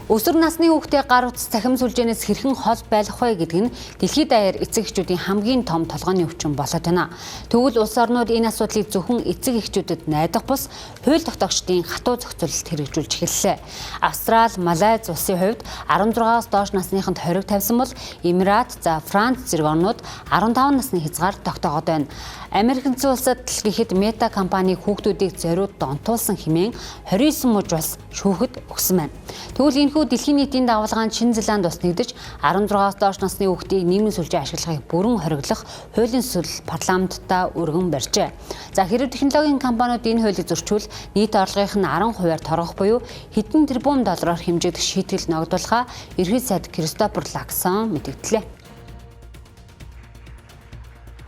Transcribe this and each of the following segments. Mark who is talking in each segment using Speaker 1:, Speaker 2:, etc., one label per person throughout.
Speaker 1: Өсвөр насны хүүхдээ гар утас цахим сүлжээнээс хэрхэн хол байлгах вэ гэдэг нь дэлхийд даяар эцэг эхчүүдийн хамгийн том толгойн өвчин болоод байна. Тэгвэл улс орнууд энэ асуудлыг зөвхөн эцэг эхчүүдэд найдах бус хууль тогтоогчдын хатуу зохицуулалт хэрэгжүүлж эхэллээ. Австрал, Малайз улсын хувьд 16-аас доош насныханд хориг тавьсан бол Эмират, за Франц зэрэг орнууд 15 насны хязгаар тогтоогоод байна. Америк нэгдсэн улсад л гэхэд Мета компани хүүхдүүдийг зориуд донтуулсан хэмээн 29 муж улс шүүхэд өгсөн байна. Тэгвэл энэхүү дэлхийн нийтийн дагуулгаанд Шинэ Зеланд улс нэгдэж 16-аас доош насны хүүхдийг нийгмийн сүлжээ ашиглахыг бүрэн хориглох хуулийн төсөл парламентдаа өргөн барьжээ. За хэрэв технологийн компаниуд энэ хуулийг зөрчвөл нийт орлогынх нь 10%-аар торгох буюу хэдэн тэрбум доллараар хэмжигдэх шийтгэл ногдуулахаа ерхий сайд Кристофер Лаксон мэдэгдлээ.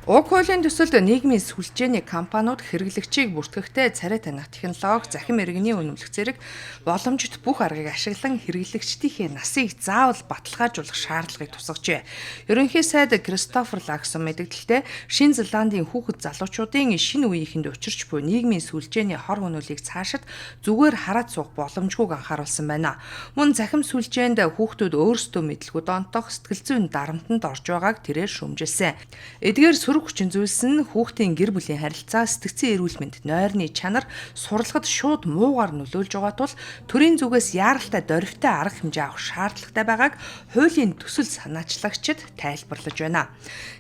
Speaker 2: Уг хуулийн төсөлд нийгмийн сүлжээний компаниуд хэрэглэгчийг бүртгэхдээ царай таних технологи, захим иргэний үнэмлэх зэрэг боломжит бүх аргыг ашиглан хэрэглэгчдийнхээ насыг заавал баталгаажуулах шаардлагыг тусгажээ. Ерөнхий сайд Кристофер Лаксон мэдэгдэлтэй Шинэ Зеландын хүүхэд залуучуудын шинэ үеийнхэнд учирч буй нийгмийн сүлжээний хор хөнөөлийг цаашид зүгээр хараад суух боломжгүйг анхааруулсан байна. Мөн захим сүлжээнд хүүхдүүд өөрсдөө мэдлгүй донтох сэтгэл зүйн дарамтанд орж байгааг тэрээр шүүмжилсэн. Эдгээр сөрөг хүчин зүйлс нь хүүхдийн гэр бүлийн харилцаа, сэтгцийн эрүүл мэнд, нойрны чанар, сурлагад шууд муугаар нөлөөлж байгаа тул төрийн зүгээс яаралтай дорвитой арга хэмжээ авах шаардлагатай байгааг хуулийн төсөл санаачлагчид тайлбарлаж байна.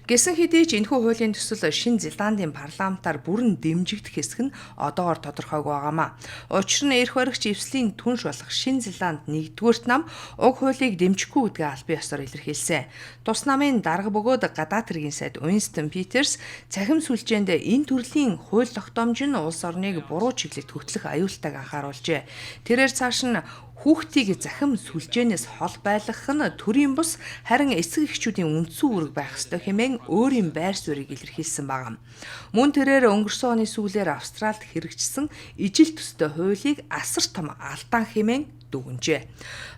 Speaker 2: Гэсэн хэдий ч энэхүү хуулийн төсөл Шинэ Зеландын парламентаар бүрэн дэмжигдэх хэсэг нь одоогоор тодорхойгүй байгаамаа. Учир нь эрх баригч эвслийн түнш болох Шинэ Зеланд нэгдүгээрт нам уг хуулийг дэмжихгүй гэдгээ албан ёсоор илэрхийлсэн. Тус намын дарга бөгөөд гадаад хэргийн сайд Уинстон Питерс цахим сүлжээнд энэ төрлийн хууль тогтоомж нь улс орныг буруу чиглэлд хөтлөх аюултайг анхааруулжээ. Тэрээр цааш нь хүүхдийг захим сүлжээнээс хол байлгах нь төрийн бус харин эцэг эхчүүдийн үндсэн үүрэг байх ёстой хэмээн өөрийн байр суурийг илэрхийлсэн байгаа. Мөн тэрээр өнгөрсөн оны сүүлээр Австралид хэрэгжсэн ижил төстэй хуулийг асар том алдаан хэмээн дүгнжээ.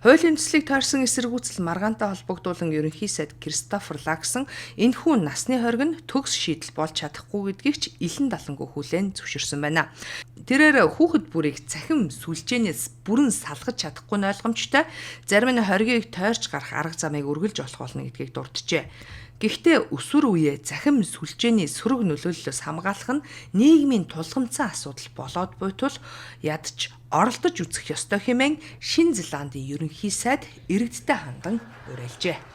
Speaker 2: Хуулийн төслийг тойрсон эсэргүүцэл маргаантай холбогдуулан ерөнхий сайд Кристофер Лаксон энэхүү насны хориг нь төгс шийдэл болж чадахгүй гэдгийг ч илэн далангүй хүлээн зөвшөөрсөн байна. Тэрээр хүүхэд бүрийг цахим сүлжээнээс бүрэн салгаж чадахгүй нь ойлгомжтой. Зарим нь хоригийг тойрч гарах арга замыг үргэлж олох болно гэдгийг дурджээ. Гэхдээ өсвөр үеэ захим сүлжээний сөрөг нөлөөллөөс хамгаалах нь нийгмийн тулгамдсан асуудал болоод буй тул ядч оролдож үзэх ёстой хэмээн Шинэ Зеландын ерөнхий сайд иргэдтэй хандан уриалжээ.